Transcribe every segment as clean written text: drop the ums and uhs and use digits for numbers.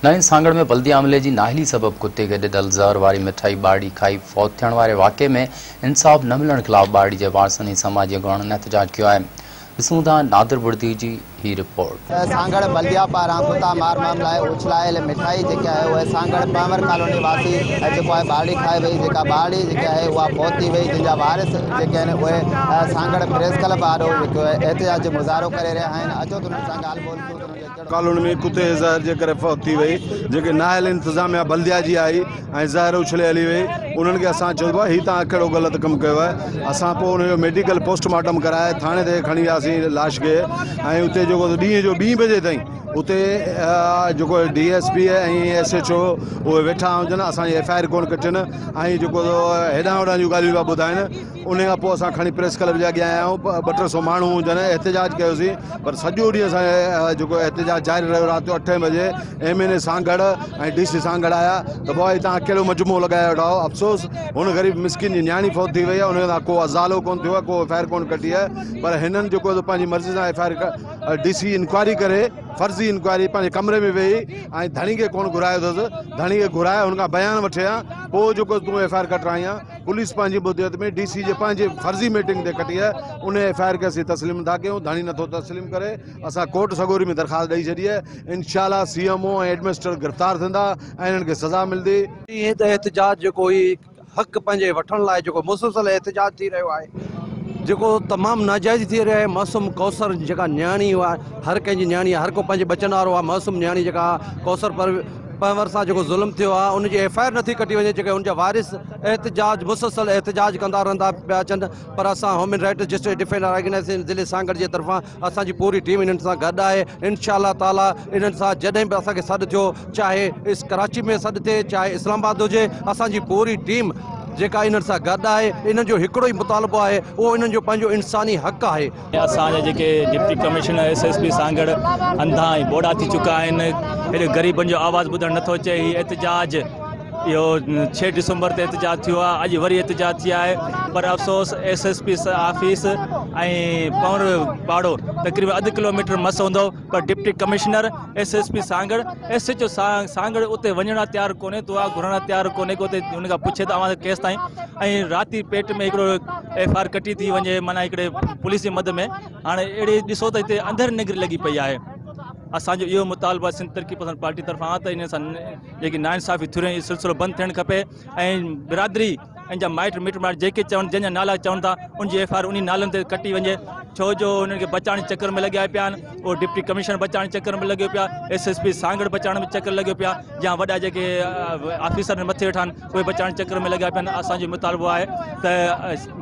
نئين سانگهڙ ۾ بلديه عملي جي نااهلي سبب ڪتي کي ڏنل زهر واري مٺائي ٻارڙي کائي فوت ٿيڻ واري واقعي ۾ انصاف نه ملڻ خلاف ٻارڙي جي وارثن ۽ سماجي اڳواڻن احتجاج ڪيو آهي. ڏسون ٿا نادر بڙدي جي هي رپورٽ. سانگهڙ بلديه پاران ڪتا مار معاملي اڇلايل مٺائي جيڪي آهي اهي سانگهڙ پنهور ڪالوني واسي جيڪو آهي ٻارڙي کائي وئي جيڪا ٻارڙي جيڪي آهي اها فوت ٿي وئي جنهن جا وارث جيڪي آهن اهي سانگهڙ پريس ڪلب آڏو جيڪو احتجاج جو مظاهرو ڪري رهيا آهن اچو ته انهن سان ڳالهه ٻولهه ڪيون ته انهن جو ڪهڙو ڪالوني ۾ ڪتي جي زهر جي ڪري فوت ٿي وئي جيڪي نااهل انتظاميا بلديا جي آئي ۽ زهر اڇلي هلي وئي انهن کي اسان چيو ڀاء هي توهان ڪهڙو غلط ڪم ڪيو آهي اسان پوء ان جو ميڊيڪل پوسٽ مارٽم ڪرائي ٿاڻي تي کڻي وياسين لاش کي ۽ اتي جيڪو ڏينهن جو ٻين بجي تائين اتي جيڪو D S P ۽ S H O اهي ويٺا هجن اسان جي ايف I R ڪونه ڪٽين ۽ جيڪو هيڏانهن هوڏانهن جون ڳالهيون پيا ٻڌائن ان کان پوء اسان کڻي پريس ڪلب جي اڳيان آيا آهيون ٻه ٽي سو ماڻهو هجن احتجاج ڪيوسين پر سڄو ڏينهن اسان جيڪو احتجاج جاري رهيو رات جو اٺين بجي M N A Sanghar ۽ D C Sanghar آيا ته بابا هي توهان ڪهڙو مجموعو لڳايو ويٺا آهيو افسوس هن غريب مسڪين جي نياڻي فوت ٿي وئي آهي ان کان ڪو ازالو ڪونه ٿيو آهي ڪو ايف I R ڪونه ڪٽي آهي پر هنن جيڪو پنهنجي مرضي سان F I R D C inquiry ڪري فرضي انڪوائري پنهنجي ڪمري ۾ ويهي ۽ ڌڻي کي ڪونه گهرايو اٿس ڌڻي کي گهرائي هن کان بيان وٺي ها پوء جيڪو تون ايف I R ڪٽرائين ها پوليس پنهنجي مدعيت ۾ ڊي سي جي پنهنجي فرضي ميٽنگ تي ڪٽي آهي ان ايف I R کي اسين تسليم نٿا ڪيون ڌڻي نٿو تسليم ڪري اسان ڪورٽ سڳوري ۾ درخواست ڏئي ڇڏي آهي انشاء الله سي ايم او ۽ ايڊمنسٽريٽر گرفتار ٿيندا ۽ انهن کي سزا ملندي. هي ته احتجاج جيڪو هي حق پنهنجي وٺڻ لاء جيڪو مسلسل احتجاج ٿي رهيو آهي جيڪو تمام ناجائز ٿي رهيو آهي معصوم ڪوثر جيڪا نياڻي آهي هر ڪنهن جي نياڻي آهي هر ڪو پنهنجي ٻچن وارو آهي معصوم نياڻي جيڪا ڪوثر پر پنهور سان جيڪو ظلم ٿيو آهي ان جي ايف I R نٿي ڪٽي وڃي جيڪي ان جا وارث احتجاج مسلسل احتجاج ڪندا رهندا پيا اچن پر اسان human rights justice defender organisation ضلعي سانگهڙ جي طرفان اسان جي پوري ٽيم انهن سان گڏ آهي انشاء الله تعالي انهن سان جڏهن به اسان کي سڏ ٿيو چاهي اس ڪراچي ۾ سڏ ٿئي چاهي اسلام آباد هجي اسان جي پوري ٽيم جيڪا انهن سان گڏ آهي انهن جو هڪڙو ئي مطالبو آهي اهو انهن جو پنهنجو انساني حق آهي. اسان جا جيڪي deputy commissioner S S P Sanghar انڌا ۽ ٻوڙا ٿي چڪا آهن هيڏي غريبن جو آواز ٻڌڻ نٿو اچي هي احتجاج اهو ڇهه ڊسمبر تي احتجاج ٿيو آهي اڄ وري احتجاج ٿي آهي پر افسوس S S P office ۽ Panhwar پاڙو تقريبن اڌ ڪلو ميٽر مس هوندو پر deputy commissioner S S P Sanghar S H O Sanghar اتي وڃڻ لاء تيار ڪونهي دعا گهرڻ لاء تيار ڪونهي ڪو اتي ان کان پڇي ته اوهان ڪيس تائين ۽ راتي پيٽ ۾ هڪڙو ايف I R ڪٽي ٿي وڃي معنيٰ هڪڙي پوليس جي مد ۾ هاڻي اهڙي ڏسو ته هتي انڌير نگري لڳي پئي آهي اسانجو اهو مطالبو آهي سنڌ ترقي پسند پارٽي طرفان ته ان سان جيڪي ناانصافي ٿي رهي سلسلو بند ٿيڻ کپي ۽ برادري ان جا مائٽ مٽ مائٽ جيڪي چون جنهن جا نالا چون ٿا ان جي ايف I R انهي نالن تي ڪٽي وڃي ڇو جو انهن کي بچائڻ جي چڪر ۾ لڳيا پيا آهن اهو ڊپٽي ڪمشنر بچائڻ جي چڪر ۾ لڳيو پيو آهي ايس ايس پي سانگهڙ بچائڻ ۾ چڪر لڳيو پيو آهي يا وڏا جيڪي آفيسر مٿي ويٺا آهن اهي بچائڻ جي چڪر ۾ لڳيا پيا آهن اسان جو مطالبو آهي ته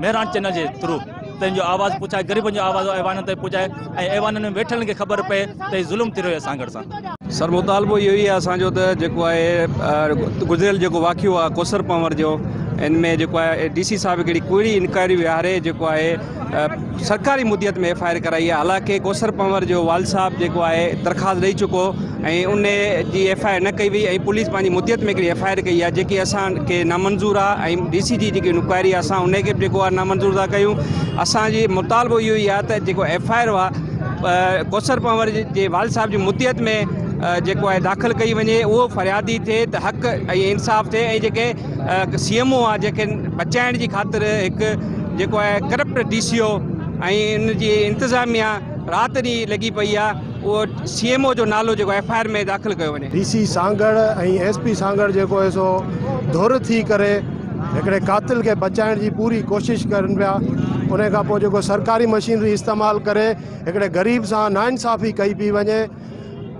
مهراڻ چينل جي ٿرو تنهن جو آواز پهچائي غريبن جو آواز ايوانن تائين پهچائي ۽ ايوانن ۾ ويٺلن کي خبر پئي ته هي ظلم ٿي رهيو آهي سانگهڙ سان. سر مطالبو اهو ئي آهي اسان جو ته جيڪو آهي گذريل جيڪو واقعو آهي ڪوثر پنور جو ان ۾ جيڪو آهي ڊي سي صاحب هڪڙي ڪوڙي انڪوائري ويهاري جيڪو آهي سرڪاري مديت ۾ ايف I R ڪرائي آهي حالانڪه ڪوثر پنور جو والد صاحب جيڪو آهي درخواست ڏئي چڪو ۽ ان جي ايف I R نه ڪئي وئي ۽ پوليس پنهنجي مديت ۾ هڪڙي ايف I R ڪئي آهي جيڪي اسان کي نامنظور آهي ۽ ڊي سي جي جيڪي انڪوائري آهي اسان ان کي به جيڪو آهي نامنظور ٿا ڪيون اسان جي مطالبو اهو ئي آهي ته جيڪو ايف I R آهي ڪوثر پنور جي والد صاحب جي مديت ۾ جيڪو آهي داخل ڪئي وڃي اهو فريادي ٿئي ته حق ۽ انصاف ٿئي ۽ جيڪي سي ايم او آهي جيڪي بچائڻ جي خاطر هڪ جيڪو آهي ڪرپٽ ڊي سي او ۽ ان جي انتظاميا رات ڏينهن لڳي پئي آهي اهو سي ايم او جو نالو جيڪو ايف I R ۾ داخل ڪيو وڃي. D C Sanghar ۽ S P Sanghar جيڪو آهي سو ڌر ٿي ڪري هڪڙي قاتل کي بچائڻ جي پوري ڪوشش ڪرن پيا ان کان پوء جيڪو سرڪاري مشينري استعمال ڪري هڪڙي غريب سان ناانصافي ڪئي پئي وڃي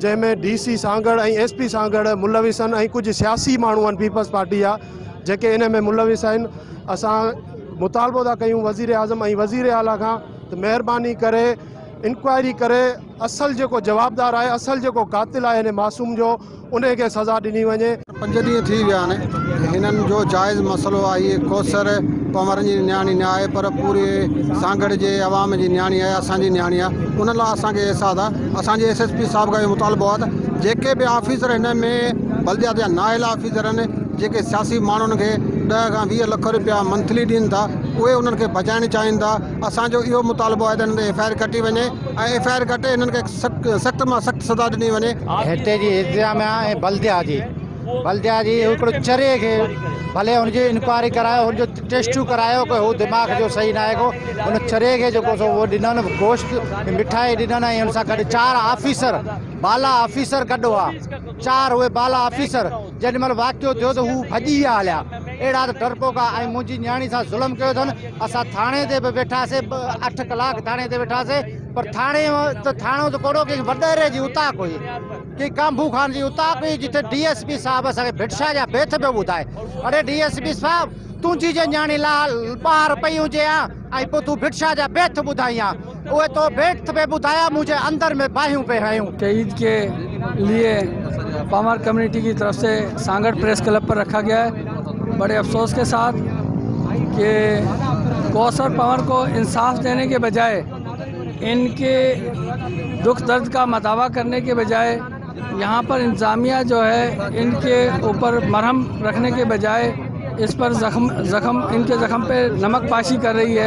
جنهن ۾ D C Sanghar ۽ S P Sanghar ملوث آهن ۽ ڪجهه سياسي ماڻهو آهن پيپلز پارٽي جا جيڪي ان ۾ ملوث آهن اسان مطالبو ٿا ڪيون وزير اعظم ۽ وزير اعليٰ کان ته مهرباني ڪري انڪوائري ڪري اصل جيڪو جوابدار آهي اصل جيڪو قاتل آهي هن معصوم جو انهي کي سزا ڏني وڃي. پنج ڏينهن ٿي ويا آهن هنن جو جائز مسئلو آهي هي ڪوثر پنهورن جي نياڻي نه آهي پر پوري سانگهڙ جي عوام جي نياڻي آهي اسان جي نياڻي آهي ان لاء اسان کي احساس آهي اسان جي ايس ايس پي صاحب کان اهو مطالبو آهي ته جيڪي به آفيسر هن ۾ بلديات جا نااهل آفيسر آهن جيڪي سياسي ماڻهن کي 10 کان 20 لک روپيا منٿلي ڏين ٿا اهي انهن کي بچائڻ چاهين ٿا. اسان جو اهو مطالبو آهي ته هنن تي ايف I R ڪٽي وڃي ۽ ايف I R ڪٽي هنن کي سخت مان سخت سزا ڏني وڃي. هتي جي انتظاميا ۽ بلديا جي هڪڙو چري کي ڀلي هن جي انڪوائري ڪرايو، هن جو ٽيسٽون ڪرايو ڪه هو دماغ جو صحيح نه آهي ڪو. هن چري کي جيڪو سو اهو ڏنن، گوشت مٺائي ڏنن ۽ هن سان گڏ 4 آفيسر بالا آفيسر گڏ هئا، 4 اهي بالا آفيسر جيڏي مهل واقعو ٿيو ته هو ڀڄي ويا هليا. اهڙا ته ڊرپوڪا ۽ منهنجي نياڻي سان ظلم ڪيو اٿن. اسان ٿاڻي تي به ويٺاسين، 8 ڪلاڪ ٿاڻي تي ويٺاسين، پر ٿاڻي ته ٿاڻو ته ڪوڙو ڪنهن وڏيري جي اتاق هئي، ڪنهن ڪانڀو خان جي اتاق هئي، جتي ڊي ايس پي صاحب اسان کي ڀٽشاهه جا بيت پيو ٻڌائي. اڙي ڊي ايس پي صاحب، تنهنجي جي نياڻي ٻاهر پئي هجي ها ۽ پوء تون ڀٽشاهه جا بيت ٻڌائين ها، اهي تو بيت پئي ٻڌايا، منهنجي اندر ۾ باهيون پئي هنيون. शहीद के लिए पंवर कम्युनिटी की तरफ से सांगड़ प्रेस क्लब पर रखा गया है। बड़े अफसोस के साथ कि कौसर पंवर को इंसाफ देने के बजाय, इनके दुख दर्द का मदावा करने के बजाय, यहाँ पर इंतज़ामिया जो है इनके ऊपर मरहम रखने के बजाय इस पर ज़ख्म इनके ज़ख्म पे नमक पाशी कर रही है।